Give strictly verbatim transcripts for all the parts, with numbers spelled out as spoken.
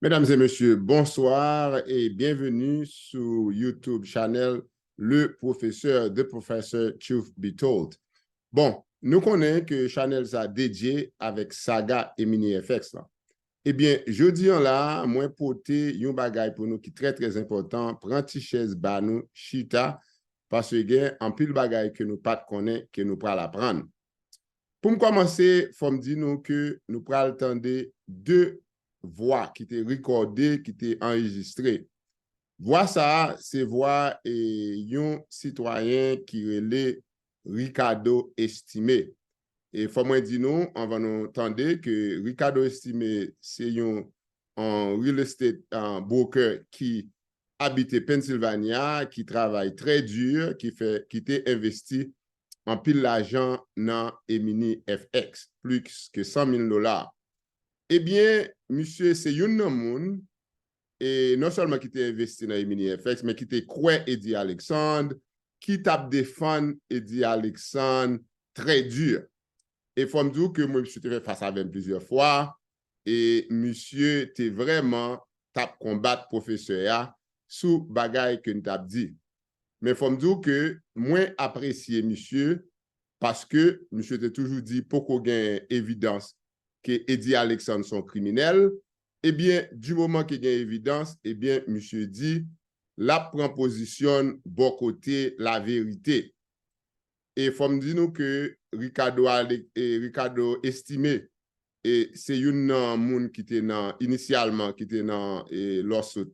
Mesdames et messieurs, bonsoir et bienvenue sou YouTube channel Le Professeur, The Professor Truth Be Told. Bon, nou konnen ke chanèl sa dedye avèk saga Emini F X lan. Ebyen, jodi an la, mwen pote yon bagay pou nou ki trè, trè enpòtan. Pran ti chèz ba nou, chita, paske gen anpil bagay ke nou pa t konnen, ke nou pral aprann. Pou m kòmanse, fò m di nou ke nou pral tande de vwa ki te rekòde, ki te anrejistre. Vwa sa a, se vwa e, yon sitwayen ki rele Ricardo Estimé. E fò mwen di nou, anvan nou tande, ke Ricardo Estimé se yon, yon real estate, uh, broker ki abite Pennsylvania, ki travay trè di, ki fè, ki te envesti anpil lajan nan Emini F X, plis ke san mil dola. Ebyen, misye se youn nan moun, e non sèlman ki te envesti nan Emini F X, men ki te kwè Eddie Alexandre, ki t ap defann Eddie Alexandre trè di. E fò m di w ke mwen, misye te fè fas avè m plizyè fwa, e misye te vrèman t ap konbat pwofesè a sou bagay ke n t ap di. Men fò m di w ke mwen apresye misye paske misye te toujou di poko gen evidans ke Eddie Alexandre se yon kriminèl. Ebyen, di moman ke gen evidans, ebyen, misye di l ap pran pozisyon l bò kote laverite. E fò m di nou ke Ricardo, Ale- e Ricardo Estimé, e se youn nan moun ki te nan, inisyalman, ki te nan e, lawsuit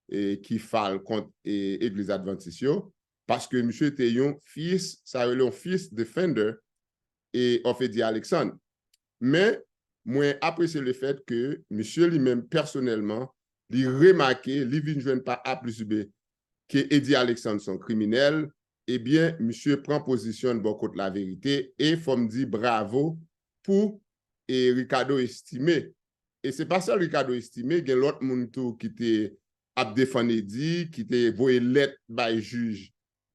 e, ki file kont e, Egliz Advantis yo, paske misye te yon fierce, sa rele yon fierce defender e, of Eddie Alexandre. Men, mwen apresye le fèt ke misye li menm pèsonèlman, li remake, li vin jwenn pa A plis B ke Eddie Alexandre se yon kriminèl, ebyen, misye pran pozisyon l bò kot laverite, e fò m di bravo pou e, Ricardo Estimé. E se pa sèl Ricardo Estimé, gen lòt moun tou ki te ap defann Eddie, ki te voye lèt bay jij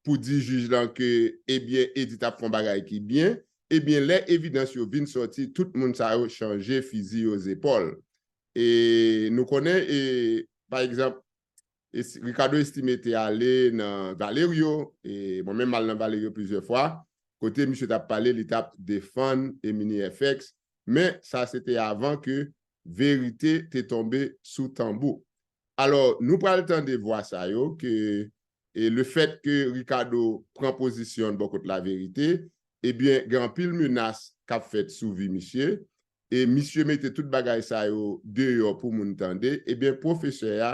pou di jij lan ke, ebyen, Eddie t ap fè yon bagay ki byen. Ebyen, lè evidans yo vin sòti, tout moun sa yo chanje fizi yo zepòl. E nou konnen, e, pa egzanp, e si- Ricardo Estimé te ale nan Valerio, e mwen menm m al nan Valerio plizyè fwa, kote misye t ap pale, li t ap defann Emini F X, men sa se te avan ke verite te tonbe sou tanbou. Alò, nou pral tande vwa sa yo ke, e le fèt ke Ricardo pran pozisyon l bò kot laverite, ebyen, gen anpil menas k ap fèt sou vi misye, e misye mete tout bagay sa yo deyò pou moun tande, ebyen, pwofesè a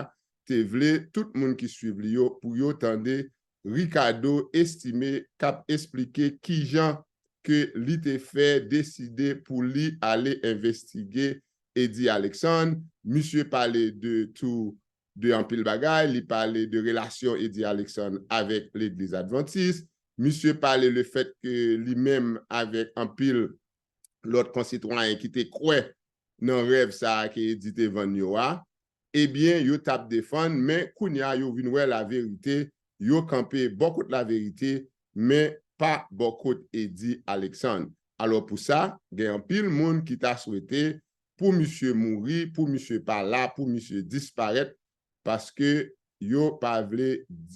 te vle tout moun ki swiv li yo pou yo tande Ricardo Estimé k ap esplike kijan ke li te fè deside pou li ale envestige Eddie Alexandre. Misye pale de tou, de anpil bagay, li pale de relasyon Eddie Alexandre avèk Legliz Advantis. Misye pale le fèt ke li menm avèk anpil lòt konsitwayen ki te kwè nan rèv sa a ke Eddie te vann yo a, ebyen, yo t ap defann, men kounye a yo vin wè laverite, yo kanpe bò kot laverite, men pa bò kot Eddie Alexandre. Alò pou sa, gen anpil moun ki ta swete pou misye mouri, pou misye pa la, pou misye disparèt, paske yo pa vle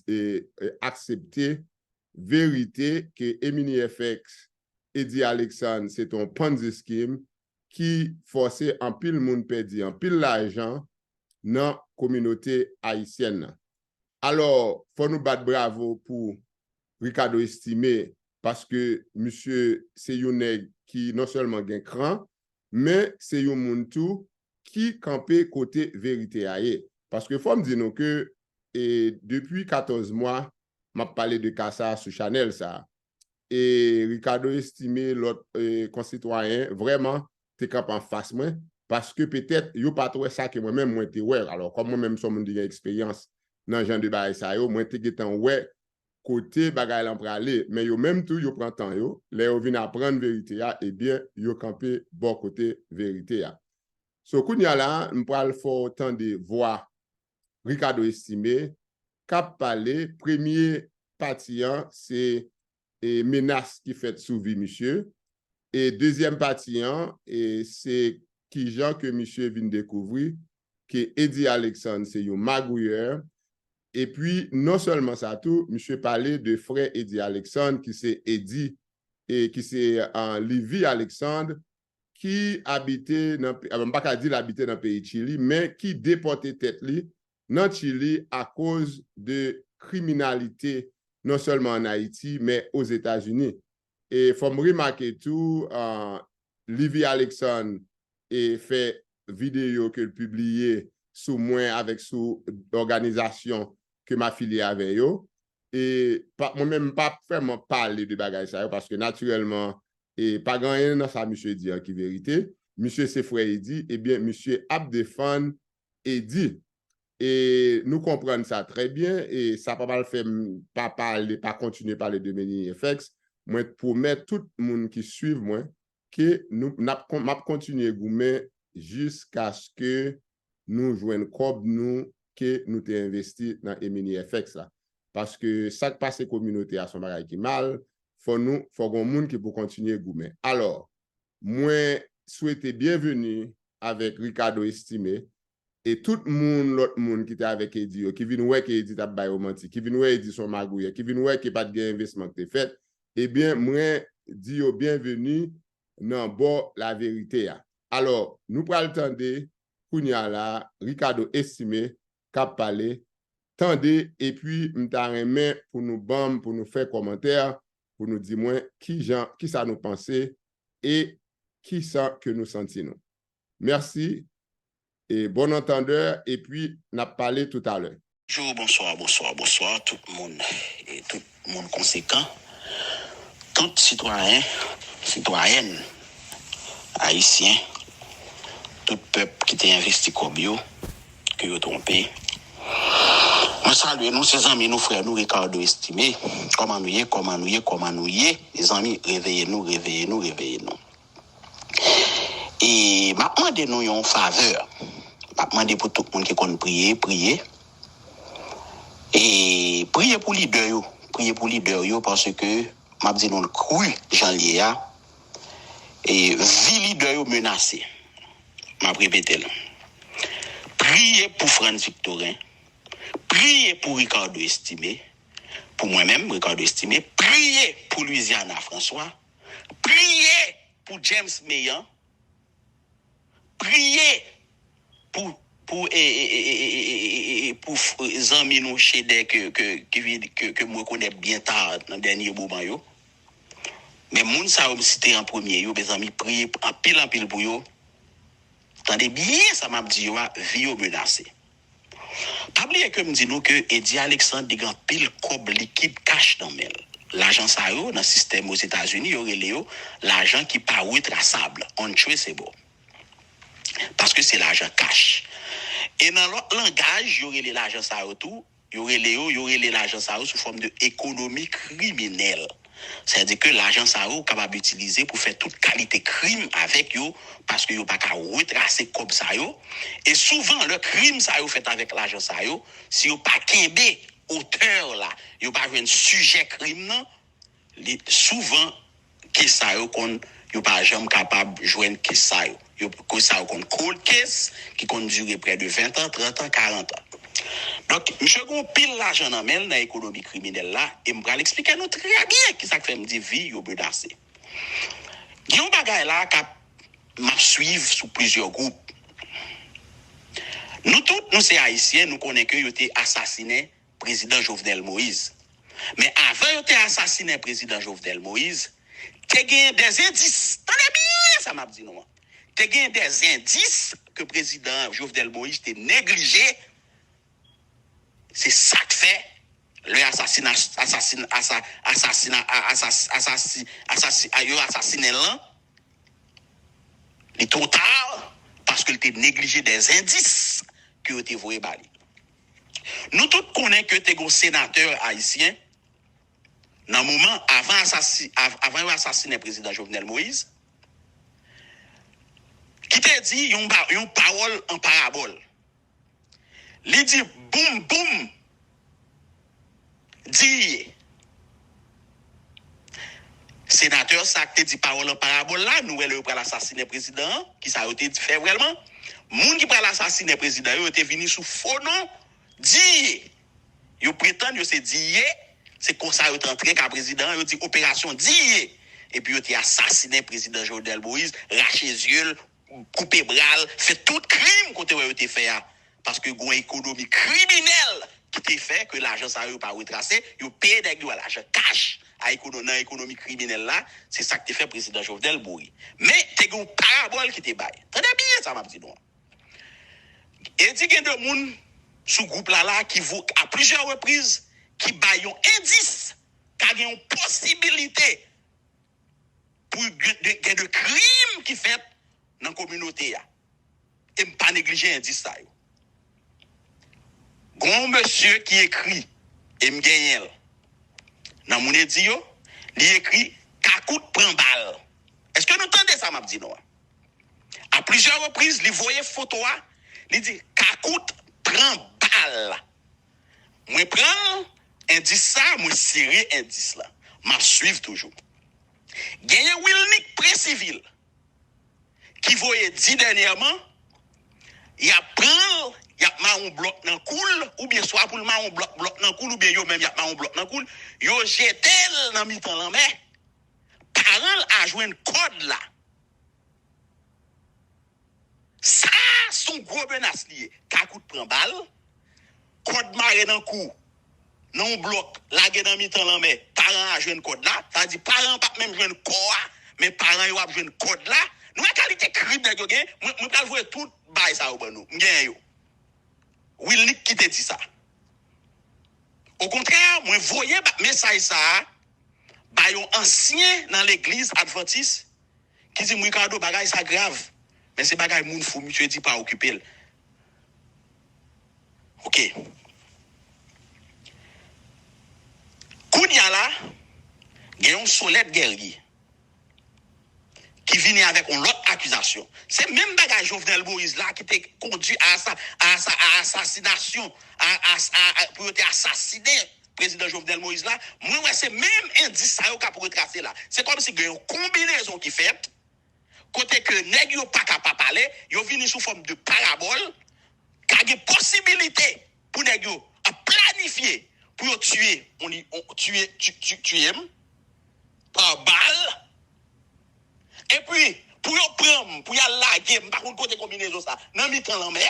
e, e, aksepte verite ke Emini F X, Eddie Alexandre, se te yon Ponzi scheme ki fòse anpil moun pèdi anpil lajan nan kominote ayisyèn nan. Alò, fò nou bat bravo pou Ricardo Estimé, paske misye se yon nèg ki non sèlman gen kran, men se yon moun tou ki kanpe kote verite a ye. Paske fò m di nou ke e, depi katòz mwa, m ap pale de ka sa a sou chanèl sa a. E Ricardo Estimé, lòt e, konsitwayen, vrèman te kanpe anfas mwen, paske petèt yo pa t wè sa ke mwen menm mwen te wè. Alò, kòm mwen menm se yon moun ki gen eksperyans nan jan de bagay sa yo, mwen te gentan wè kote bagay lan prale, men yo menm tou, yo pran tan yo. Lè yo vin aprann verite a, ebyen, yo kanpe bò kote verite a. So, kounye a la, m pral fè w tande vwa Ricardo Estimé k ap pale. Premye pati an, se e, menas ki fèt sou vi misye. E dezyèm pati an, e, se kijan ke misye vin dekouvri ke Eddy Alexandre se yon magouyè. Epi, non sèlman sa tou, misye pale de frè Eddy Alexandre, ki se Eddy, e ki se uh, Livy Alexandre, ki abite nan, ah, m pa ka di l abite nan peyi Chili, men ki depòte tèt li nan Chili akoz de kriminalite, non sèlman ann Ayiti, men Ozetazini. E fò m remake tou, uh, Livy Alexandre e fè videyo ke l pibliye sou mwen avèk sou òganizasyon ke m afilye avè yo. E pa, mwen menm, m pa vrèman pale de bagay sa yo, paske natirèlman, e pa gen anyen nan sa misye di an ki verite. Misye se frè Eddy, ebyen, misye ap defann Eddy. E nou konprann sa trè byen, e sa pa pral fè m pa pale, pa kontinye pale de Meni F X. Mwen pwomèt tout moun ki swiv mwen ke nou, n ap kon-, m ap kontinye goumen jiskaske nou jwenn kòb nou ke nou te envesti nan Emini F X la. Paske sa k pase kominote a se yon bagay ki mal, fò nou, fò gen yon moun ki pou kontinye goumen. Alò, mwen swete byenveni avèk Ricardo Estimé e tout moun, lòt moun ki te avèk Eddy yo, ki vin wè ke Eddy t ap ba yo manti, ki vin wè Eddy se yon magouyè, ki vin wè ke pa t gen envestisman ki te fèt, ebyen, mwen di yo byenveni nan bò laverite a. Alò, nou pral tande kounye a la, Ricardo Estimé k ap pale, tande, epi m ta renmen pou nou ban m, pou nou fè kòmantè, pou nou di mwen kijan, kisa nou panse e kisa ke nou santi nou. Mèsi, e bon antandè, epi n ap pale toutalè. Bonjou, bonswa, bonswa, bonswa, tout moun e tout moun konsekan. Tout sitwayen, sitwayèn ayisyen, tout pèp ki te envesti kòb yo, ke yo twonpe. Mwen salye nou, se zanmi nou, frè nou, Ricardo Estimé. Kòman nou ye, kòman nou ye, kòman nou ye? Mezanmi, reveye nou, reveye nou, reveye nou. E m ap mande nou yon favè. M ap mande pou tout moun ki konn priye, priye. E priye pou lidè yo. Priye pou lidè yo, paske m ap di nou l kri jan l ye a. E vi lidè yo menase. M ap repete l. Priye pou Frantz Victorin. Priye pou Ricardo Estimé. Pou mwen menm, Ricardo Estimé. Priye pou Louisiana François. Priye pou James Meillan. Priye pou, pou, e, e, e, e, e, e, e, e, pou f-, zanmi nou Chedè ke, ke, ke, ke, ke m rekonèt byen ta nan dènye moman yo. Men moun sa yo m site an premye yo, mezanmi, priye anpil, anpil pou yo. Tande byen sa m ap di yo a, vi yo menase. Pa bliye ke m di nou ke Eddy Alexandre li gen anpil kòb likid kach nan men l. Lajan sa yo, nan sistèm Ozetazini, yo rele yo lajan ki pa retrasab, untraceable. Paske se lajan kach. E nan lòt langaj, yo rele lajan sa yo tou, yo rele yo, yo rele lajan sa yo sou fòm de ekonomi kriminèl. Sètadi ke lajan sa yo kapab itilize pou fè tout kalite krim avèk yo, paske yo pa ka retrase kòb sa yo. E souvan, lè krim sa yo fèt avèk lajan sa yo, si yo pa kenbe otè la, yo pa jwenn sijè krim nan, li, souvan, kes sa yo konn, yo pa janm kapab jwenn kes sa yo. Yo, kes sa yo konn cold case, ki konn dire prè de ven tan, trant an, karant an. Donk, misye gen yon pil lajan nan men l nan ekonomi kriminèl la, e m pral eksplike nou trè byen kisa k fè m di vi yo menase. Gen yon bagay la k ap, m ap swiv sou plizyè gwoup. Nou tout, nou se Ayisyen, nou konnen ke yo te asasinen Prezidan Jovenel Moïse. Men avan yo te asasinen Prezidan Jovenel Moïse, te genyen dè endis. Tande byen sa m ap di nou an. Te genyen dè endis ke Prezidan Jovenel Moïse te neglije. Se sa k fè, lè asasina, asasin, asa, asasina, a, asas, asasi, asasi, a, yo asasinen l lan, li twò ta, paske l te neglije dè endis ke yo te voye ba li. Nou tout konnen ke te gen yon senatè ayisyen, nan moman avan asasi-, av-, avan yo asasinen Prezidan Jovenel Moïse, ki te di yon ba-, yon pawòl an parabòl. Li di, boum, boum, di ye. Senatè sa k te di pawòl an parabòl la, nou wè lè yo pral asasinen prezidan an, kisa yo te di fè vrèman? Moun ki pral asasinen prezidan yo, yo te vini sou fo non Diye. Yo pretann yo se Diye, se konsa yo te antre ka prezidan an, yo di operasyon Diye. Epi yo te asasinen prezidan Jovenel Moïse, rache zye l, koupe bra l, fè tout krim kote wè yo te fè a. Paske gon ekonomi kriminèl ki te fè ke lajan sa yo pa retrase, yo peye nèg yo a lajan kach a ekono, nan ekonomi kriminèl la, se sa k te fè prezidan Jovenel mouri. Men, te gen yon parabòl ki te bay. Tande byen sa m ap di nou an. E di gen de moun sou gwoup la la ki vo, a plizyè repriz, ki bay yon endis, ka gen yon posibilite pou gen de, gen de krim ki fèt nan kominote a. E m pa neglije endis sa yo. Gon mesye ki ekri, e m genyen l. Nan moun e di yo, li ekri Kakout pran bal. Èske nou tande sa m ap di nou an? A plizyè repriz, li voye foto a, li di Kakout pran bal. Mwen pran l, endis sa, mwen sere endis la. M ap swiv toujou. Genyen Wilnick Presivil ki voye di dènyèman, y ap pran l, y ap mare yon blòk nan kou l, oubyen swa pou l mare yon blòk, blòk nan kou l, oubyen yo menm y ap mare yon blòk nan kou l, yo jete l nan mitan lanmè. Paran l a jwenn kòd la. Sa, se yon gwo menas li ye. Kakout pran bal, kòd mare nan kou, nan yon blòk, lage nan mitan lanmè, paran an jwenn kòd la, sa vle di paran an p ap menm jwenn kò a, men paran yo ap jwenn kòd la. Nou wè kalite krim nèg yo gen? Mwen, mwen pral voye tout bagay sa yo ban nou. M genyen yo. Wilnick ki te di sa. Okontrè, mwen voye ba, mesaj sa a ba yon ansyen nan legliz advantis ki di m, Ricardo, bagay sa grav, men se bagay moun fou, misye di pa okipe l. Oke. Kounye a la, gen yon Solèt Guerrier ki vini avèk yon lòt akizasyon. Se menm bagay Jovenel Moïse la ki te kondui a, asa, a, asa, a asasinasyon, a, a, a, a, pou yo te asasinen prezidan Jovenel Moïse la. Mwen wè se menm endis sa yo k ap retrase la. Se kòmsi gen yon konbinezon ki fèt, kote ke nèg yo pa ka pa pale, yo vini sou fòm de parabòl, ka gen posibilite pou nèg yo ap planifye pou yo tiye, on, on, tiye, ti- ti- tiye m pa bal. Epi, pou yo pran m, pou y al lage m, m pa konn kote konbinezon sa, nan mitan lanmè,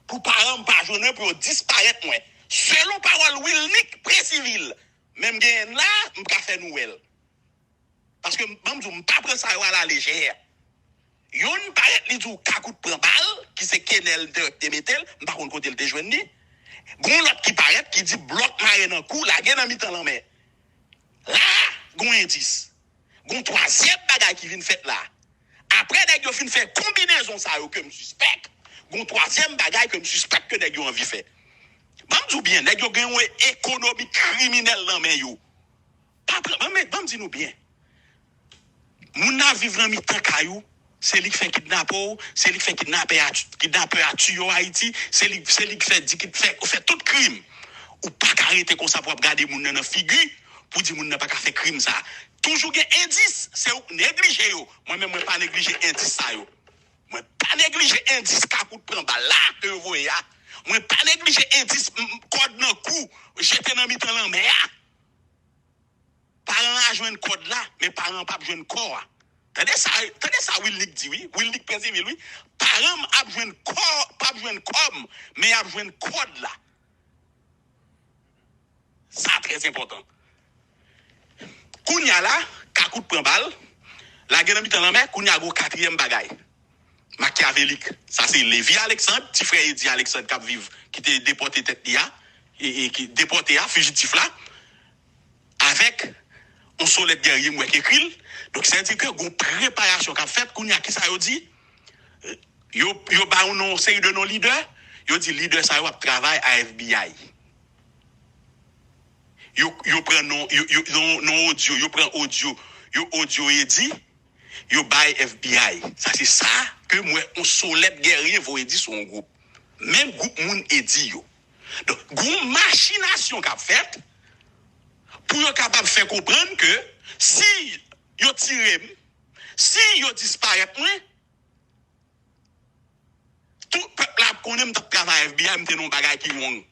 pou paran m pa jwenn mwen, pou yo disparèt mwen. Selon pawòl Wilnick Presivil, men m genyen l la, m ka fè nou wè l. Paske, ban m di w, m pa pran sa yo alalejè. Youn parèt li di w Kakout pran bal, ki se Kenel te, te mete l, m pa konn kote l te jwenn li. Gon lòt ki parèt ki di blòk mare nan kou, lage nan mitan lanmè. La, gon endis. Gon twazyèm bagay ki vin fèt la. Apre nèg yo fin fè konbinezon sa yo ke m sispèk, gon twazyèm bagay ke m sispèk ke nèg yo anvi fè. Ban m di w byen, nèg yo gen yon ekonomi kriminèl nan men yo. Pa pran, ban m, ban m di nou byen. Moun nan ap viv nan mitan kay ou, se li k fè kidnapè w, se li k fè kidnapè a, kidnapè a tiye w Ayiti, se li, se li k fè, di ki fè, fè tout krim. Ou pa ka rete konsa pou ap gade moun nan nan figi, pou di moun nan pa ka fè krim sa. Toujou gen endis, se ou k neglije yo. Mwen menm, mwen pa neglije endis sa yo. Mwen pa neglije endis Kakout pran bal la ke yo voye a. Mwen pa neglije endis, m, kòd nan kou, jete nan mitan lanmè a. Paran an a jwenn kòd la, men paran an p ap jwenn kò a. Tande sa, tande sa Wilnick di wi, Wilnick Presivil wi. Paran m ap jwenn kò, p ap jwenn kò m, men y ap jwenn kòd la. Sa trè enpòtan. Kounye a la, Kakout pran bal, lage nan mitan lanmè, kounye a gon katriyèm bagay. Makyavelik. Sa se Lévi Alexandre, ti frè Eddy Alexandre k ap viv, ki te depòte tèt li a, e, e ki depòte a, fijitif la, avèk yon Solèt Guerrier m wè k ekri l. Donk, sa vle di ke gon preparasyon k ap fèt. Kounye a, kisa yo di? Yo, yo ba yon non, seri de non lidè. Yo di lidè sa yo ap travay a F B I. Yo, yo pran non, yo, yo, non, non odyo, yo pran odyo, yo odyo Eddy, yo bay F B I. Sa se sa ke m wè yon Solèt Guerrier voye di sou yon gwoup. Menm gwoup moun Eddy yo. Donk, gon machinasyon k ap fèt pou yo kapab fè konprann ke si yo tire m, si yo disparèt mwen, tout pèp la ap konnen m t ap travay F B I, m te nan yon bagay ki wrong.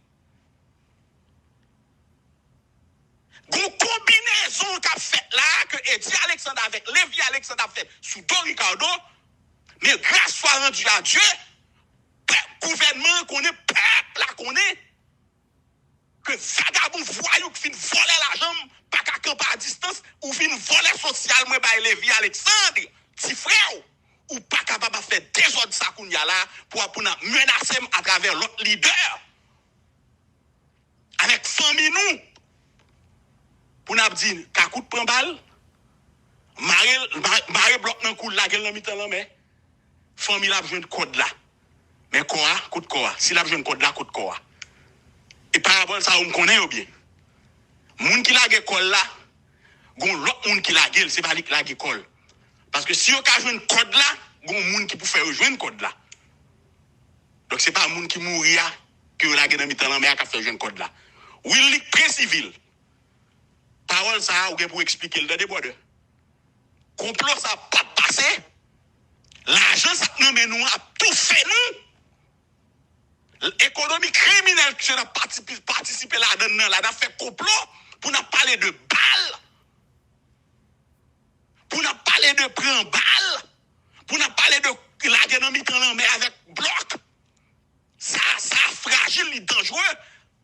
Gon konbinezon k ap fèt la ke Eddy Alexandre avèk Lévy Alexandre ap fèt sou do Ricardo, men grâce soit rendue à Dieu, pèp, gouvènman an konnen, pèp la konnen ke vagabon vwayou k fin vòlè lajan m pa ka kanpe a distans, ou fin vòlè sosyal mwen bay Lévy Alexandre, ti frè w, ou pa kapab ap fè dezòd sa kounye a la pou, pou n ap menase m atravè lòt lidè. Avèk fanmi nou, pou n ap di, Kakout pran bal, mare, mare, mare blòk nan kou l, lage l nan mitan lanmè, fanmi l ap jwenn kòd la. Men kò a, kot kò a? Si l ap jwenn kòd la, kot kò a? E parabòl sa yo, m konnen yo byen. Moun ki lage kò l la, gon lòt moun ki lage l, se pa li k lage kò l. Paske si yo ka jwenn kòd la, gon moun ki pou fè yo jwenn kòd la. Donk, se pa moun ki mouri a, ke yo lage nan mitan lanmè a, k ap fè jwenn kòd la. Willick Prince Yvil, pawòl sa a, ou gen pou w eksplike l, tande, brother. Konplo sa p ap pase, lajan sa k nan men nou an ap toufe nou. Ekonomi kriminèl ke n ap patisipe, patisipe ladan l nan la, n ap fè konplo pou n ap pale de bal, pou n ap pale de pran bal, pou n ap pale de lage nan mitan lanmè avèk blòk. Sa, sa frajil, li danjere.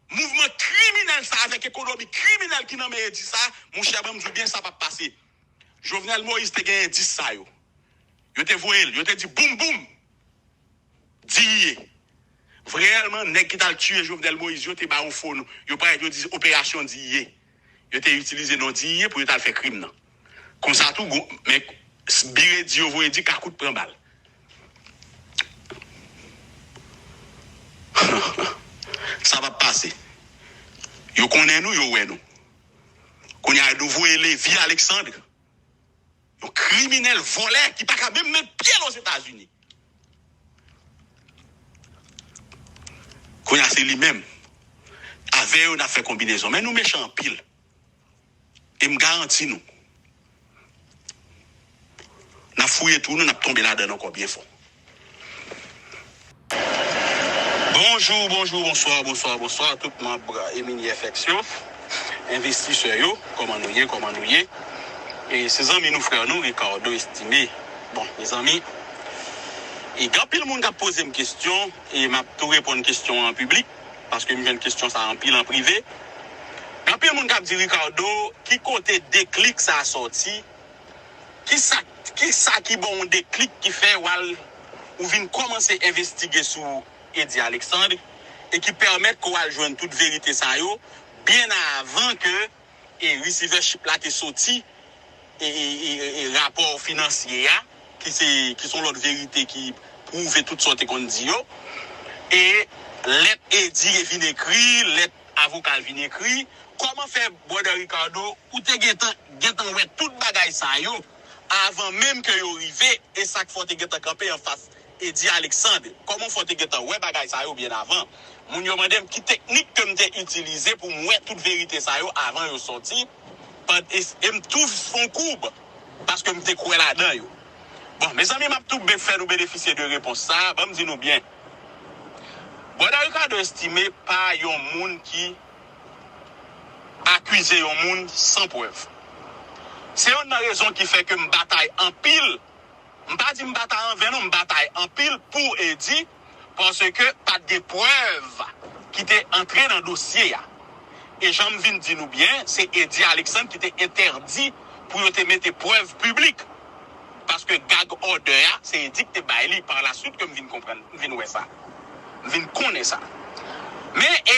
Mouvman kriminèl sa avèk ekonomi kriminèl ki nan men Eddy sa, monchè, ban m di w byen, sa p ap pase. Jovenel Moïse te gen endis sa yo. Yo te voye l, yo te di boum boum. Di ye. Reyèlman, nèg ki t al tiye Jovenel Moïse yo te ba yon fo non. Yo parèt, yo di operasyon Di ye. Yo te itilize non Di ye pou yo t al fè krim nan. Konsa tou, gon, men, bire di yo voye di Kakout pran bal. Sa p ap pase. Yo konnen nou, yo wè nou. Kounye a, nou voye Lévy Alexandre, yon kriminèl vòlè ki pa ka menm met pye l Ozetazini. Kounye a, se li menm. Avè yo, n ap fè konbinezon. Men nou mechan anpil. E m garanti nou, n ap fouye twou nou, n ap tonbe ladan l ankò byen fon. Bonjou, bonjou, bonswa, bonswa, bonswa, tout manm Emini F X yo, envestisè yo, kòman nou ye, kòman nou ye? E se zanmi nou, frè nou, Ricardo Estimé. Bon, mezanmi, e gen anpil moun k ap poze m kesyon, e m ap tou reponn kesyon an an piblik, paske m jwenn kesyon sa a anpil an prive. Gen anpil moun k ap di, Ricardo, ki kote deklik sa a sòti? Ki sa, ki sa ki ba w yon deklik ki fè w al, ou vin kòmanse envestige sou Eddy Alexandre e ki pèmèt ke w al jwenn tout verite sa yo byen avan ke, e, receivership la te soti, e, e, e, e, e rapò finansye a, ki se, ki se yon lòt verite ki pwouve tout sa w te konn di yo. E lèt Eddy vin ekri, lèt avoka l vin ekri. Kòman fè, brother Ricardo, ou te gentan, gentan wè tout bagay sa yo avan menm ke yo rive, e sa k fè w te gentan kanpe anfas Eddy Alexandre? Kòman fè w te gentan wè bagay sa yo byen avan? Moun yo mande m ki teknik ke m te itilize pou m wè tout verite sa yo avan yo sòti, pan-, e, e m tou fon koub, paske m te kwè ladan yo. Bon, mezanmi, m ap tou be-, fè nou benefisye de repons sa a, ban m di nou byen. Brother Ricardo Estimé pa yon moun ki akize yon moun san prèv. Se youn nan rezon ki fè ke m batay anpil. M pa di m batay an ven non, m batay anpil pou Eddy, paske pa t gen prèv ki te antre nan dosye a. E jan m vin di nou byen, se Eddy Alexandre ki te entèdi pou yo te mete prèv piblik. Paske gag order a, se Eddy ki te bay li. Par la suite ke m vin konprann, m vin wè sa. M vin konnen sa. Men, e,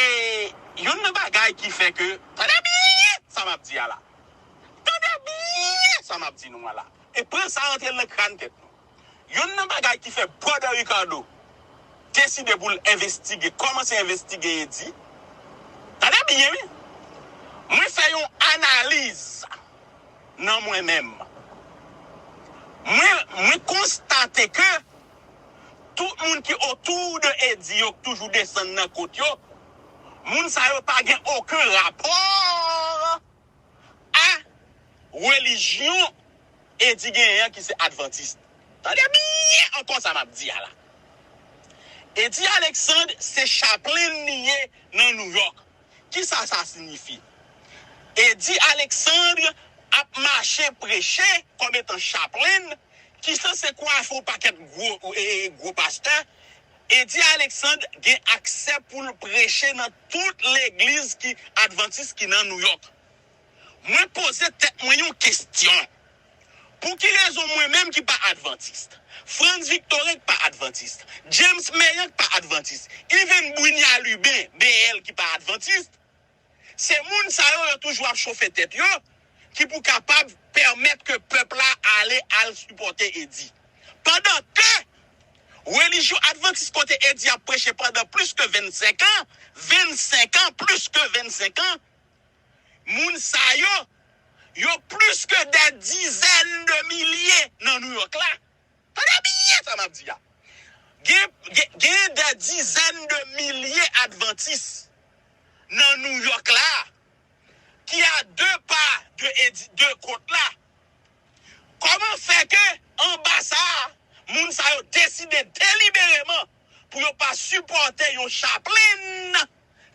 youn nan bagay ki fè ke, tande byen sa m ap di a la. Tande byen sa m ap di nou an la. E pran sa rantre l nan kràn tèt nou. Youn nan bagay ki fè brother Ricardo deside pou l envestige, kòmanse envestige Eddy. Tande byen, wi. Mwen fè yon analiz nan mwen menm. Mwen, mwen konstate ke tout moun ki otou de Eddy yo, k toujou desann nan kot yo, moun sa yo pa gen okenn rapò a relijyon Eddy genyen an ki se advantis. Tande byen ankò sa m ap di a la. Eddy Alexandre se chaplain li ye nan New York. Kisa sa siyifi? Eddy Alexandre ap mache preche kòm etan chaplain ki sanse kwafe yon pakèt gwo, e, e, gwo pastè. Eddy Alexandre gen aksè pou l preche nan tout legliz ki advantis ki nan New York. Mwen poze tèt mwen yon kesyon. Pou ki rezon mwen menm ki pa advantis, Frantz Victorin ki pa advantis, James Méran ki pa advantis, even Bounia Lubin, B L ki pa advantis, se moun sa yo, yo toujou ap chofe tèt yo, ki pou kapab pèmèt ke pèp la ale al sipòte Eddy. Pandan ke relijyon advantis kote Eddy ap preche pandan plis ke vennsenk an, vennsenk an, plis ke vennsenk an, moun sa yo, yo plis ke dè dizèn de milye nan New York la. Tande byen sa m ap di a. Gen, gen, gen dè dizèn de milye advantis nan New York la ki a de pa de, de kot la. Kòman fè ke anba sa a, moun sa yo deside delibereman pou yo pa sipòte yon chaplain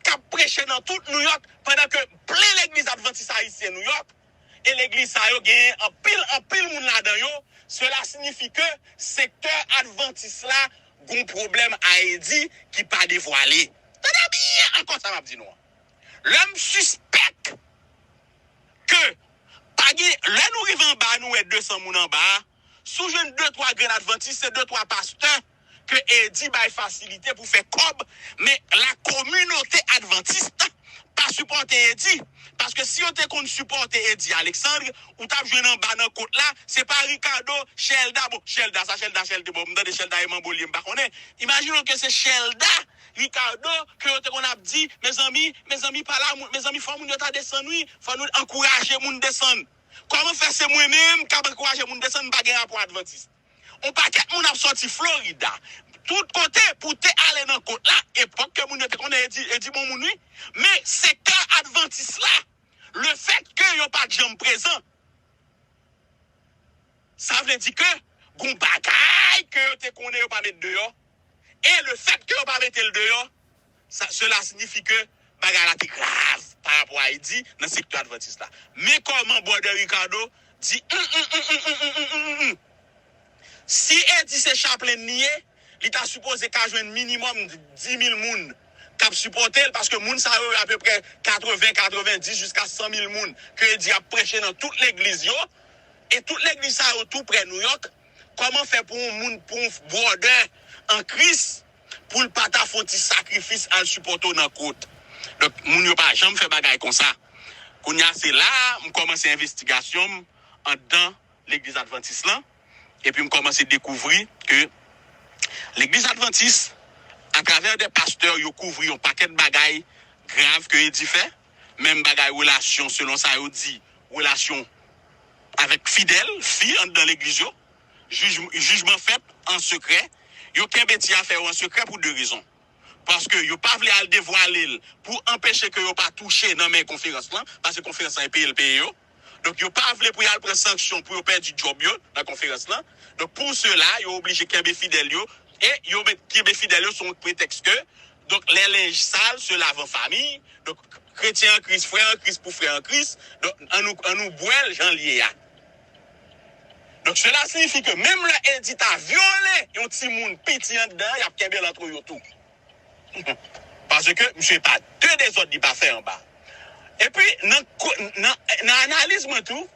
k ap preche nan tout New York, pandan ke plen legliz advantis ayisyen New York, e legliz sa yo genyen anpil, anpil moun ladan yo, sela siyifi ke sektè advantis la gon pwoblèm a Eddy ki pa devwale. Tande byen ankò sa m ap di nou an. Lè m sispèk ke pa gen, lè nou rive anba, nou wè de san moun anba a, si w jwenn de twa grenn advantis, se de twa pastè ke Eddy bay fasilite pou fè kòb, men la kominote advantis pa sipòte Eddy. Paske si yo te konn sipòte Eddy Alexandre, ou t ap jwenn anba nan kot la, se pa Ricardo, Shelda, bon, Shelda, sa Shelda, Shelda, bon, m tande Shelda e manbo li ye, m pa konnen. Imajine w ke se Shelda, Ricardo, ke yo te konn ap di, mezanmi, mezanmi, pa la, mezanmi, fò moun yo ta desann, wi, fò nou ankouraje moun desann. Kòman fè se mwen menm k ap ankouraje moun desann, m pa gen rapò advantis? On pakèt moun ap sòti Florida, tout kote pou te ale nan kot la, epòk ke moun yo te konnen Eddy, Eddy bon moun, wi. Men sektè advantis la, lefèt ke yo pa t janm prezan, sa vle di ke gon bagay ke yo te konnen yo pa met deyò, e lefèt ke yo pa mete l deyò, sa, sela siyifi ke bagay la te grav pa rapò a Eddy nan sektè advantis la. Men kòman Brother Ricardo di, hum, hum, hum, hum, hum, hum, hum, hum, hum. Si Eddy se chaplain li ye, li ta sipoze ka jwenn minimòm dis mil moun k ap sipòte l, paske moun sa yo apeprè katreven, katreven dis jiska san mil moun ke Eddy ap preche nan tout legliz yo, e tout legliz sa yo tou prè New York. Kòman fè pou yon moun, pou yon brother an Kris, pou l pa ta fè yon ti sakrifis al sipòte w nan kot? Donk, moun yo pa janm fè bagay konsa. Kounye a, se la a m kòmanse envestigasyon m anndan legliz advantis lan, epi m kòmanse dekouvri ke legliz advantis, atravè de pastè, yo kouvri yon pakèt bagay grav ke Eddy fè, menm bagay relasyon, selon sa yo di, relasyon avèk fidèl, fi anndan legliz yo, jij, jijman fèt an sekrè, yo kenbe ti afè yo an sekrè pou de rezon. Paske yo pa vle al devwale l pou anpeche ke yo pa touche nan men konferans lan, paske konferans lan e peye l peye yo. Donk, yo pa vle pou y al pran sanksyon pou yo pèdi djòb yo nan konferans lan. Donk, pou sela, yo oblije kenbe fidèl yo, e yo met kenbe fidèl yo sou yon pretèks ke, donk, les linges sales se lavent en famille. Donk, kretyen an Kris, frè an Kris pou frè an Kris, donk, ann nou, ann nou bwè l jan l ye a. Donk, sela siyifi ke menm lè Eddy ta vyole yon timoun piti anndan, y ap kenbe l antre yo tou. Paske misye pa de dezòd li pa fè anba. Epi, nan, nan, nan analiz mwen tou,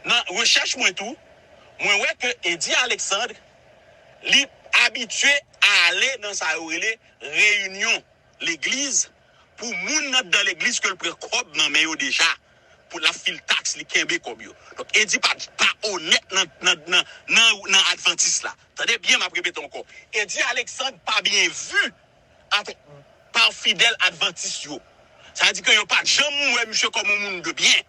nan rechèch mwen tou, mwen wè ke Eddy Alexandre, li abitye ale nan sa yo rele reyinyon legliz, pou moun anndan legliz ke l pran kòb nan men yo deja, pou l ap fil taks, li kenbe kòb yo. Donk, Eddy pa, pa onèt nan, nan, nan, nan, nan advantis la. Tande byen, m ap repete ankò. Eddy Alexandre pa byen vi avèk, pa fidèl advantis yo. Sa vle di ke yo pa t janm wè misye kòm yon moun de byen.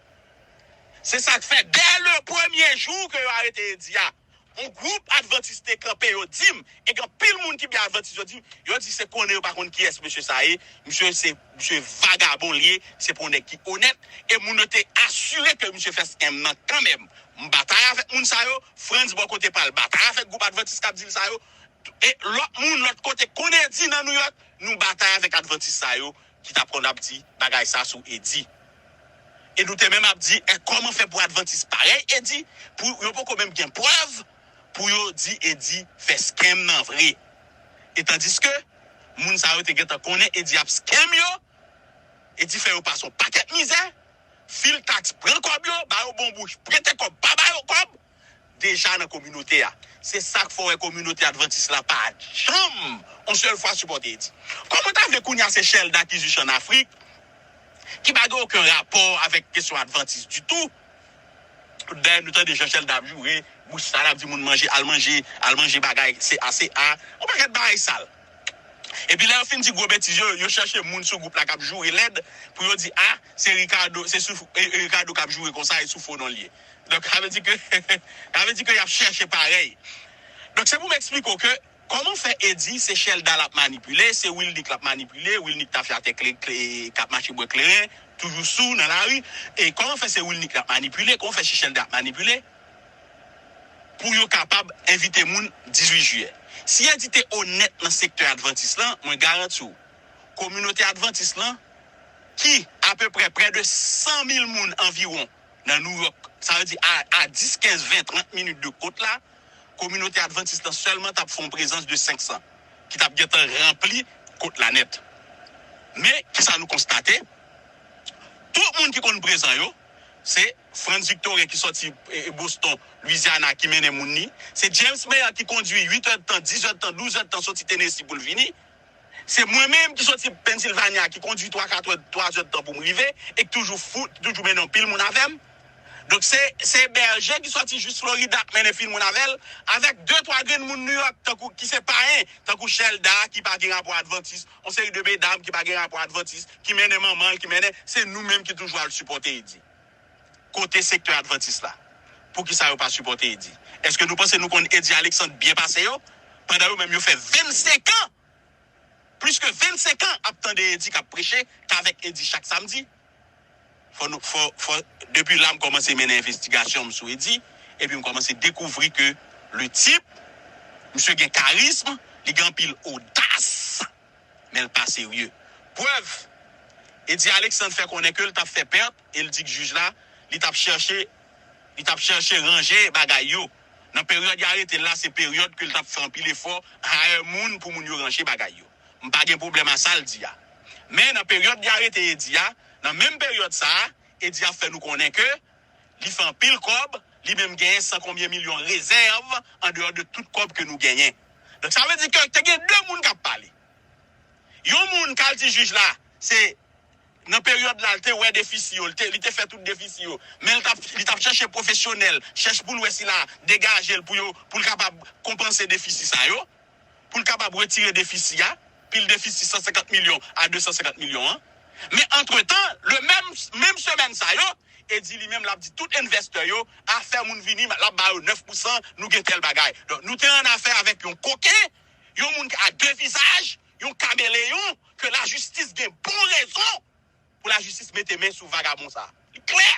Se sa k fè, dè le premye jou ke yo arete Eddy a, yon gwoup advantis te kanpe, yo di m, e gen anpil moun ki byen advantis, yo di m, yo di se konnen yo pa konn kiyès mesye sa ye, misye se, misye vagabon li ye, se pa yon nèg ki onèt, e moun yo te asire ke misye fè scam nan kanmenm. M batay avèk moun sa yo, Frantz bò kote pa l batay avèk gwoup advantis k ap di l sa yo, E lòt moun, lòt kote, konn Edi nan Nouyòk, nou batay avèk advantis sa yo ki t ap konn ap di bagay sa sou Edi. E nou te menm ap di, e kòman fè pou advantis parèy Edi, pou yo poko menm gen prèv pou yo di Edi fè scam nan vre. E tandiske moun sa yo te gentan konnen Edi ap scam yo, Edi fè yo pase yon pakèt mizè, fil taks, pran kòb yo, ba yo bon bouch, prete kòb, pa ba yo kòb, deja nan kominote a. Se sa k fè w wè kominote advantis la pa janm yon sèl fwa sipòte Edi. Kòman ta vle kounye a se Shelda ki jis an Afrik, ki pa gen okenn rapò avèk kesyon advantis ditou? Dayè, nou tande Jean Shelda ap joure, bouch sal, ap di moun manje, al manje, al manje bagay, se a, se a. Yon pakèt bagay sal. Epi lè yo fin di gwo betiz yo, yo chèche moun sou gwoup la k ap joure lèd pou yo di, a, se Ricardo, se sou, e, e, Ricardo k ap joure konsa, e sou fo non l ye. Donk, sa vle di ke, sa vle di ke y ap chèche parèy. Donk, se pou m eksplike w ke kòman fè Edi, se Shelda l ap manipile, se Wilnick l ap manipile, Wilnick tafyatè kle, kle, k ap mache bwè kleren, toujou sou nan lari. E kòman fè se Wilnick l ap manipile, kòman fè se Shelda ap manipile? Pou yo kapab envite moun dizuit jiyè. Si Edi te onèt nan sektè advantis lan, mwen garanti w, kominote advantis lan, ki apeprè prè de san mil moun anviwon nan Nouyòk, sa vle di a, a dis, kenz, ven, trant minit de kot la, kominote advantis lan sèlman t ap fè yon prezans de senk san, ki t ap gentan ranpli kot la nèt. Men, kisa nou konstate? Tout moun ki konn prezan yo, se Frantz Victorin ki sòti, e, e, Boston, Louisiana, ki mennen moun ni. Se James Mayer ki kondui uit èdtan, diz èdtan, douz èdtan sòti Tennessee pou l vini. Se mwen menm ki sòti Pennsylvania, ki kondui twa, kat èd, twa èdtan pou m rive, e ki toujou fout, ki toujou mennen yon pil moun avè m. Donk, se, se Bèje ki sòti jis Florida, k mennen pil moun avè l, avèk de, twa grenn moun Nouyòk, tankou, ki se payen, tankou Shelda, ki pa gen rapò advantis, yon seri de medam ki pa gen rapò advantis, ki mennen manman l, ki mennen, se nou menm ki toujou al sipòte Edi. Kote sektè advantis la? Poukisa yo pa sipòte Edi? Èske nou panse nou konn Edi Alexandre byen pase yo? Pandan yo menm yo fè vennsenk an, plis ke vennsenk an ap tande Edi k ap preche, k avèk Edi chak samdi. Fò nou, fò, fò, depi la m kòmanse mennen envestigasyon m sou Edi, epi m kòmanse dekouvri ke le tip, misye gen karizm, li gen anpil odas, men l pa serye. Prèv, Edi Alexandre fè konnen ke l t ap fè pèt e l di jij la, li t ap chèche, li t ap chèche ranje bagay yo. Nan peryòd y arete l la, se peryòd ke l t ap fè anpil efò, hire moun pou moun yo ranje bagay yo. M pa gen pwoblèm a sa l di a. Men nan peryòd y arete Edi a, nan menm peryòd sa a, Edi ap fè nou konnen ke li fè anpil kòb, li menm genyen san konbyen milyon rezèv andeyò de tout kòb ke nou genyen. Donk, sa vle di ke te gen de moun k ap pale. Yon moun k al di jij la, se nan peryòd la, l te wè defisi yo, l te, li te fè tout defisi yo, men l t ap, li t ap chèche pwofesyonèl, chèche pou l wè si l a degaje l pou yo, pou l kapab konpanse defisi sa yo, pou l kapab retire defisi a, pil defisi san senkant milyon a de san senkant milyon an. Men antretan, le menm, menm semèn sa yo, Edi li menm l ap di tout envestè yo, a fè moun vini, l ap ba yo nèf pousan, nou gen tèl bagay. Donk, nou te an afè avèk yon koken, yon moun ki a de vizaj, yon kameleyon, ke lajistis gen bon rezon pou lajistis mete men sou vagabon sa. Li klè!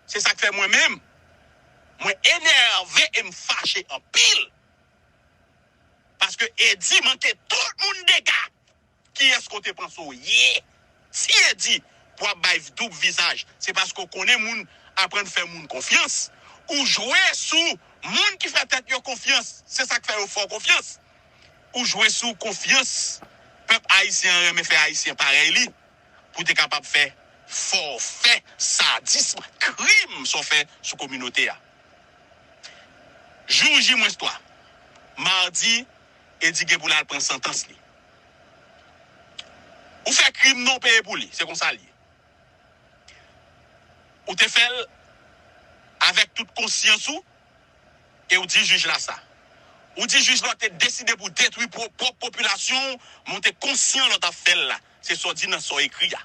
Se sa k fè mwen menm, mwen enève e m fache anpil. Paske Edi manke tout moun dega. Kiyès ke w te panse w ye? Si Edi pou ap bay doub vizaj, se paske w konnen moun aprann fè moun konfyans. Ou jwe sou moun ki fè tèt yo konfyans. Se sa k fè yo fè w konfyans. Ou jwe sou konfyans pèp ayisyen an renmen fè ayisyen parèy li pou te kapab fè fòfè sadism, krim sa w fè sou kominote a. Jou J mwens twa, madi, Edi gen pou l al pran santans li. Ou fè krim non peye pou li, se konsa l ye. Ou te fè l avèk tout konsyans ou, e ou di jij la sa. Ou di jij la w te deside pou w detwi pwòp, pwòp popilasyon w, men w te konsyan lè w t ap fè l la. Se sa w di nan sa w ekri a.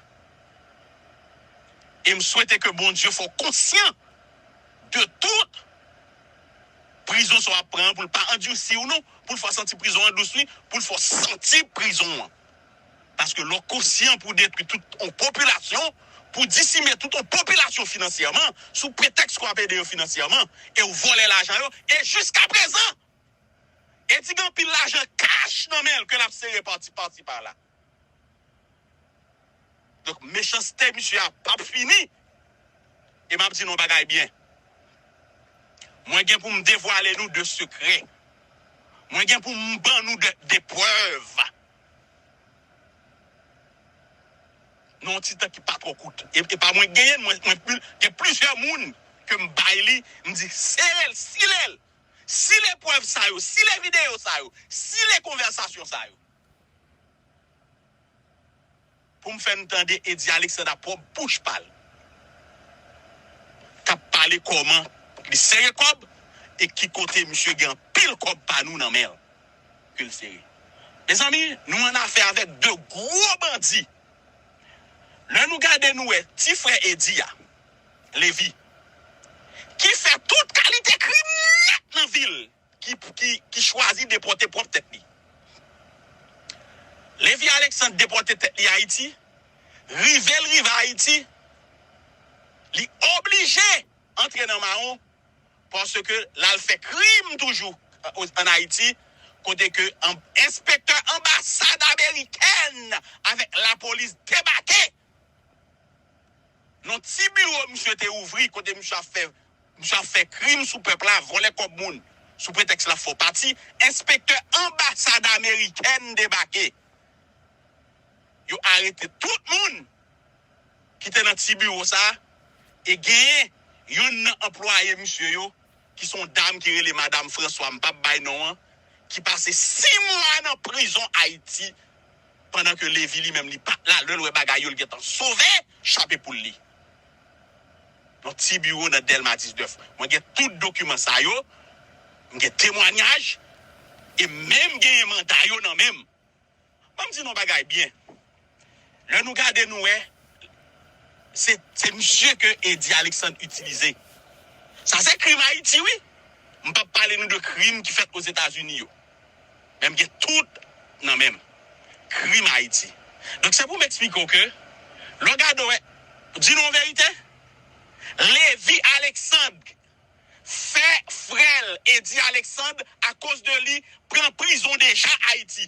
E m swete ke Bondye fè w konsyan de tout prizon sa w ap pran an, pou l pa andisi w non, pou l fè w santi prizon an dous wi, pou l fè w santi prizon an. Paske lè w konsyan pou w detwi tout yon popilasyon, pou w disime tout yon popilasyon finansyèman, sou pretèks ke w ap ede yo finansyèman, e w vòlè lajan yo, e jiskaprezan, Edi gen anpil lajan kach nan men l ke l ap sere pati pati pa la. Donk, mechanste misye a p ap fini. E m ap di nou yon bagay byen. Mwen gen pou m devwale nou de sekrè. Mwen gen pou m ban nou de, de prèv. Nan yon ti tan ki pa twò kout. E, e pa mwen k genyen l, mwen, mwen pli-, gen plizyè moun ke m bay li, m di, sere l, sile l. Sile prèv sa yo, sile videyo sa yo, sile konvèsasyon sa yo. Pou m fè n tande Edi Alexandre a pwòp bouch pa l k ap pale kòman li sere kòb e ki kote misye gen anpil kòb pa nou nan men l ke l sere. Mezanmi, nou annafè avèk de gwo bandi. Lè nou gade, nou wè ti frè Edi a, Levi, ki fè tout kalite krim nèt nan vil, ki, ki, ki chwazi depòte pwòp tèt li. Levi Alexandre depòte tèt li Ayiti, rive l rive Ayiti, li oblije antre nan mawon paske l al fè krim toujou, euh, ann Ayiti, kote ke an-, enspektè anbasad amerikèn avèk lapolis debake nan ti biwo misye te ouvri, kote misye ap fè, misye ap fè krim sou pèp la, vòlè kòb moun, sou pretèks l ap fè w pati. Enspektè anbasad amerikèn debake. Yo arete tout moun ki te nan ti biwo sa a, e genyen youn nan anplwaye misye yo, ki se yon dam ki rele Madam François, m p ap bay non an, ki pase sis mwa nan prizon Ayiti, pandan ke Levi li menm li pa t la, lè l wè bagay yo, l gentan sove, chape poul li. Yon ti biwo nan Dèlma diznèf. Mwen gen tout dokiman sa yo, m gen temwanyaj, e menm genyen manda yo nan men m. Ban m di nou yon bagay byen. Lè nou gade, nou wè, se, se misye ke Edi Alexandre itilize. Sa se krim Ayiti, wi. M p ap pale nou de krim ki fèt Ozetazini yo. Men m gen tout nan men m. Krim Ayiti. Donk, se pou m eksplike w ke, lè w gade, w wè, di nou yon verite, Levi Alexandre fè frè l, Edi Alexandre, akoz de li, pran prizon deja Ayiti.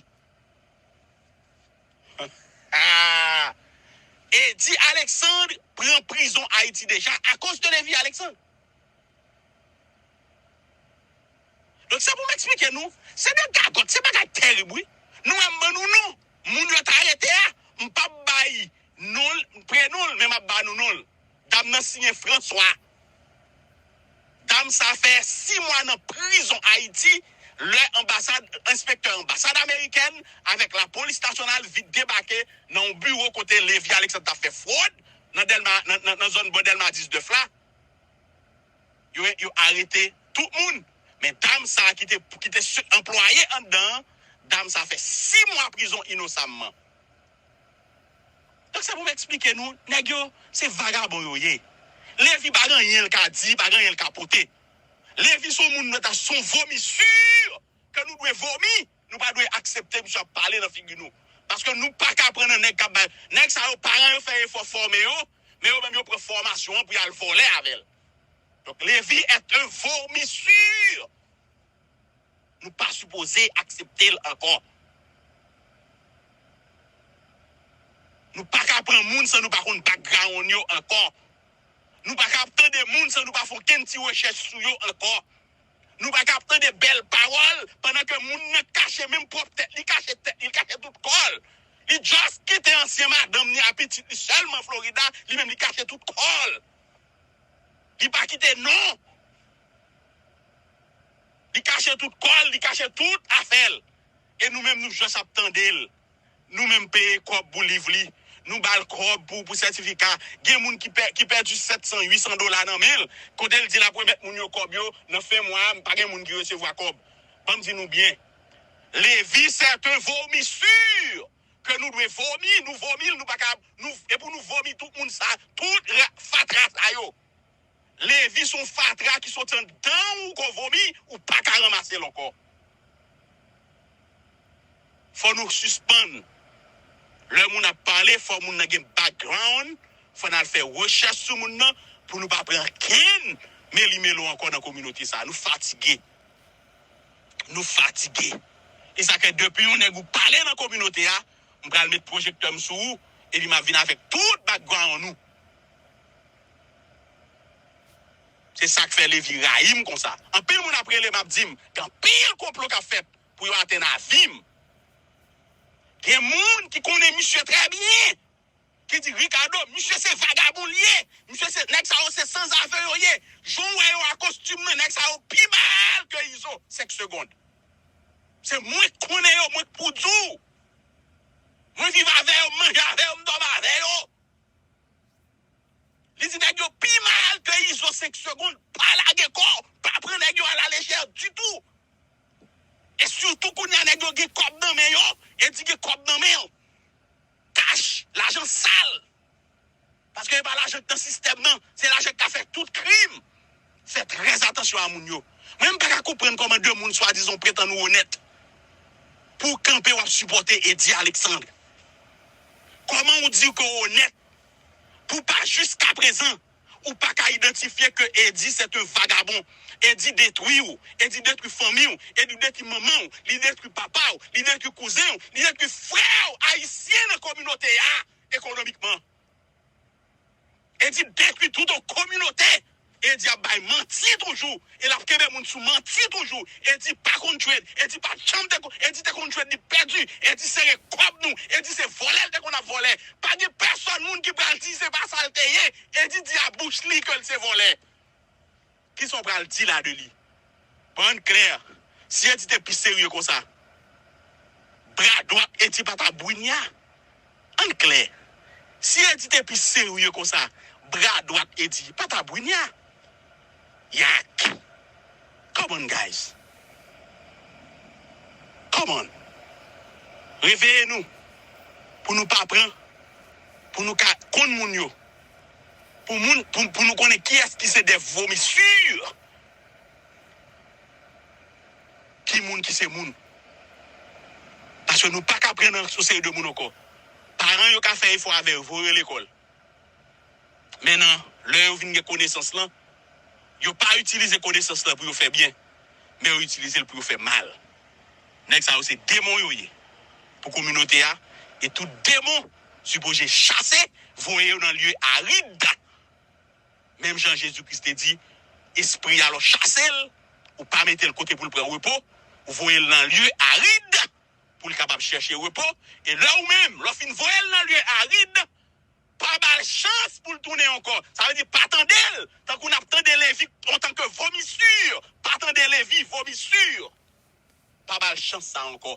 Ah! Edi Alexandre pran prizon Ayiti deja akoz de Levi Alexandre. Donk, se pou m eksplike nou, se de gagòt, se bagay terib, wi. Nou wè m ban nou non moun yo t arete a, m p ap bay non l, prenon l, men m ap ba nou non l. Dam nan siyen François. Dam sa fè sis mwa nan prizon Ayiti, lè anbasad, enspektè anbasad amerikèn avèk lapolis nasyonal vin debake nan yon biwo kote Levi Alexandre t ap fè fwòd nan Dèlma, nan, nan, nan zòn bò Dèlma diznèf la. Yo, yo arete tout moun. Men dam sa ki te, ki te se-, anplwaye anndan an, dam sa fè sis mwa prizon inosamman. Donk, se pou m eksplike nou, nèg yo, se vagabon yo ye. Levi pa gen anyen l ka di, pa gen anyen l ka pote. Levi se yon moun nou ta, se yon vomisur ke nou dwe vomi. Nou pa dwe aksepte misye ap pale nan figi nou. Paske nou pa ka pran nan nèg k ap bay. Nèg sa yo, paran yo fè efò fòme yo, men yo menm yo pran fòmasyon an pou y al vòlè avè l. Donk, Levi est un vomissure. Nou pa sipoze aksepte l ankò. Nou pa ka pran moun san nou pa konn background yo ankò. Nou pa ka ap tande moun san nou pa fè okenn ti rechèch sou yo ankò. Nou pa ka ap tande bèl pawòl pandan ke moun nan kache menm pwòp tèt li, kache tèt li, li kache tout kò l. Li just kite ansyen madanm ni a pitit li sèlman Florida, li menm li kache tout kò l. Li pa kite non. Li kache tout kò l, li kache tout afè l. E nou menm nou just ap tande l. Nou menm peye kòb pou liv li. Nou ba l kòb pou, pou sètifika. Gen moun ki pè-, ki pèdi sèt san, uit san dola nan men l. Kote l di l ap remèt moun yo kòb yo, nan fen mwa a, pa gen moun ki resevwa kòb. Ban m di nou byen. Levi, c'est un vomissure. Ke nou dwe vomi, nou vomi l, nou pa ka, nou, e pou nou vomi tout moun sa, tout ra-, fatra sa yo. Levi se yon fatra ki soti anndan w, ou ko vomi, ou pa ka ranmase l ankò. Fò nou sispann. Lè moun ap pale, fò moun nan gen background, fò n al fè rechèch sou moun nan, pou nou pa pran kenn meli melo ankò nan kominote sa. Nou fatige. Nou fatige. E sa fè depi yon nèg ou pale nan kominote a, m pral met pwojektè m sou ou, epi m ap vin avèk tout background ou. Se sa k fè Levi rayi m konsa. Anpil moun ap rele m ap di m, gen anpil konplo k ap fèt pou yo atenn avi m. Gen moun ki konnen misye trè byen, ki di, Ricardo, misye se vagabon l ye. Misye se, nèg sa yo se sanzave yo ye. Jan w wè yo a kostim nan, nèg sa yo pi mal ke Izo, senk segond. Se mwen k konnen yo, mwen k pou di w. Mwen viv avè yo, m manje avè yo, m dòmi avè yo. Li di nèg yo pi mal ke Izo, senk segond, pa lage kò w, pa pran nèg yo alalejè ditou. E sitou kounye a nèg yo gen kòb nan men yo, Edi gen kòb nan men l. Kach, lajan sal. Paske e pa lajan k nan sistèm nan, se lajan k ka fè tout krim. Fè trè atansyon a moun yo. Mwen, m pa ka konprann kòman de moun swadizan pretann ou onèt pou w kanpe w ap sipòte Edi Alexandre. Kòman ou di ke w onèt pou w pa jiskaprezan ou pa ka idantifye ke Edi se te vagabon. Edi detwi w, Edi detwi fanmi w, Edi detwi manman w, li detwi papa w, li detwi kouzen w, li detwi frè w ayisyen nan kominote a ekonomikman. Edi detwi tout yon kominote. Edi ap bay manti toujou. E l ap kenbe moun sou manti toujou. Edi pa konn trade. Edi pa janm te konn. Edi te konn trade, li pèdi. Edi sere kòb nou. Edi se vòlè l te konn ap vòlè. Pa gen pèsòn moun ki pral di se pa sa l te ye. Edi di a bouch li ke l se vòlè. Kisa w pral di la de li? Bon, ann klè, si Edi te pi serye konsa, bra dwat Edi pa t ap bwinya. Ann klè, si Edi te pi serye konsa, bra dwat Edi pa t ap bwinya. Yak! Come on, guys! Come on! Reveye nou pou nou pa pran, pou nou ka konn moun yo. Pou moun, pou, pou nou konnen kiyès ki se de vomisur, ki moun ki se moun. Paske nou pa ka pran nan sou seri de moun ankò. Paran yo ka fè efò avè yo, voye yo lekòl. Men nan, lè yo vin gen konesans lan, yo pa itilize konesans lan pou yo fè byen, men yo itilize l pou yo fè mal. Nèg sa yo se demon yo ye pou kominote a, e tout demon sipoze chase, voye yo nan lye arid. Menm jan Jezi Kris te di, espri a lè w chase l, ou pa mete l kote pou l pran repo, ou voye l nan lye arid pou l kapab chèche repo, e lè ou menm, lè w fin voye l nan lye arid, pa ba l chans pou l tounen ankò. Sa vle di pa tande l, tankou n ap tande Levi antanke vomisur, pa tande Levi vomisur. Pa ba l chans sa ankò.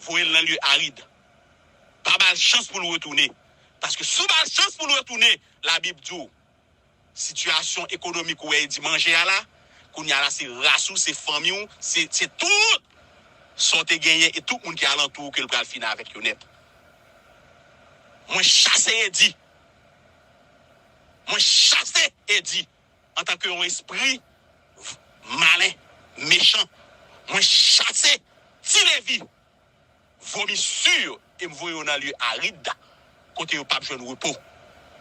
Voye l nan lye arid. Pa ba l chans pou l retounen. Paske si w ba l chans pou l retounen, Labib di w, sitiyasyon ekonomik ou wè Edi manje a la, kounye a la se ras ou, se fanmi w, se, se tout sa w te genyen e tout moun ki alantou w ke l pral fini avèk yo nèt. Mwen chase Edi. Mwen chase Edi antanke yon espri malen, mechan. Mwen chase Ti Levi, vomisur, e m voye yo nan lye arid, kote yo p ap jwenn repo.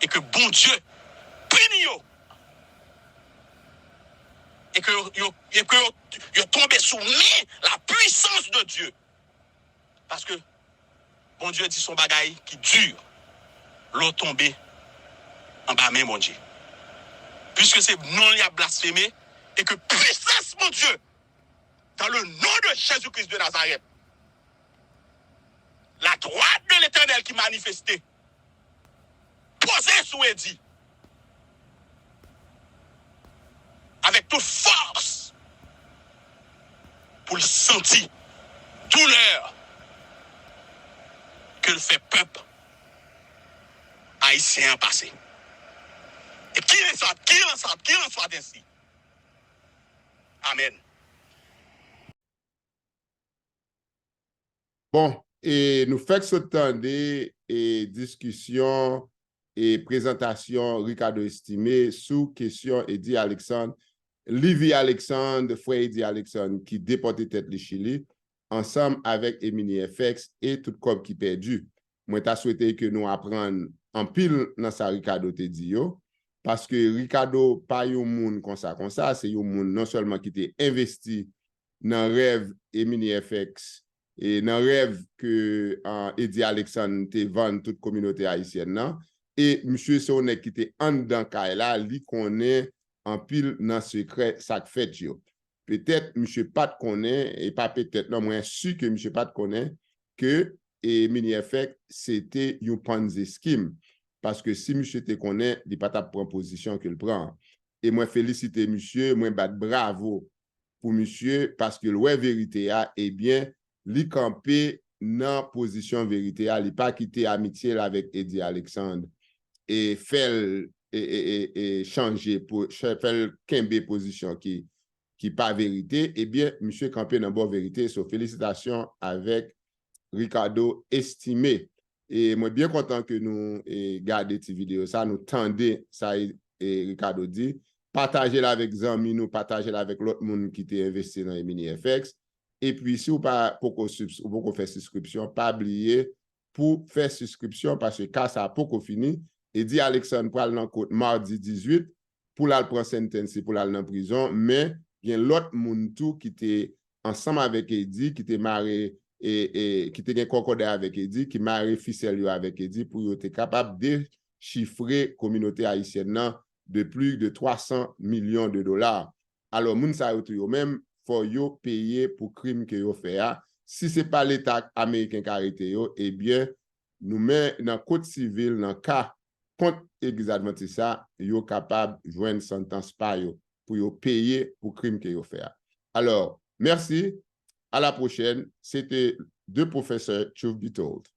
E ke Bondye pini yo. E ke yo, yo, e ke yo, yo tonbe sou men la puissance de Dieu. Paske Bondye di se yon bagay ki di lè w tonbe anba men Bondye. Piske se non l y ap blasfeme, e ke puissance Bondye, dans le nom de Jésus-Christ de Nazareth, la droite de l'Éternel ki manifeste, poze sou Edi avèk tout fòs pou l santi doulè ke l fè pèp ayisyen an pase. Et qu'il en soit, qu'il en soit, qu'il en soit ainsi. Amen. Bon, e nou fèk sot tande e diskisyon e prezantasyon Ricardo Estimé sou kesyon Edi Alexandre, Livy Alexandre, frè Edi Alexandre ki depòte tèt li Chili, ansanm avèk Emini F X e tout kòb ki pèdi. Mwen ta swete ke nou aprann anpil nan sa Ricardo te di yo, paske Ricardo pa yon moun konsa konsa, se yon moun non sèlman ki te envesti nan rèv Emini F X, e nan rèv ke uh, Eddy Alexandre te vann tout kominote ayisyèn nan. E misye se yon nèg ki te anndan kay la, li konnen anpil nan sekrè sa k fèt yo. Petèt misye pa t konnen, e pa petèt non, mwen si ke misye pa t konnen ke Emini F X se te yon Ponzi scheme. Paske si misye te konnen, li pa t ap pran pozisyon ke l pran. E mwen felisite misye, mwen bat bravo pou misye, paske l wè verite a, ebyen, li kanpe nan pozisyon verite a, li pa kite amitye l avèk Eddy Alexandre e fè l e, e, e, e chanje, pou, fè l kenbe pozisyon ki, ki pa verite, ebyen, misye kanpe nan bò verite. So, felisitasyon avèk Ricardo Estimé. E mwen byen kontan ke nou e, gade ti videyo sa, nou tande sa e, e, Ricardo di. Pataje l avèk zanmi nou, pataje l avèk lòt moun ki te envesti nan Emini F X. Epi si w pa poko, ou poko fè siskripsyon, pa bliye pou fè siskripsyon paske ka sa poko fini. Eddy Alexandre pral nan kot madi dizuit pou l al pran sentence, pou l al nan prizon, men gen lòt moun tou ki te ansanm avèk Eddy, ki te mare e, e ki te gen kòkòday avèk Eddy, ki mare fisèl yo avèk Eddy pou yo te kapab dechifre kominote ayisyèn nan de plis de twa san milyon de dola. Alò, moun sa yo tou yo menm, fò yo peye pou krim ke yo fè a. Si se pa Leta ameriken k arete yo, ebyen, nou men nan kot sivil, nan ka kont Legliz Advantis sa, yo kapab jwenn santans pa yo pou yo peye pou krim ke yo fè a. Alò, mèsi, à la prochaine, se te de Professor Truth Be Told.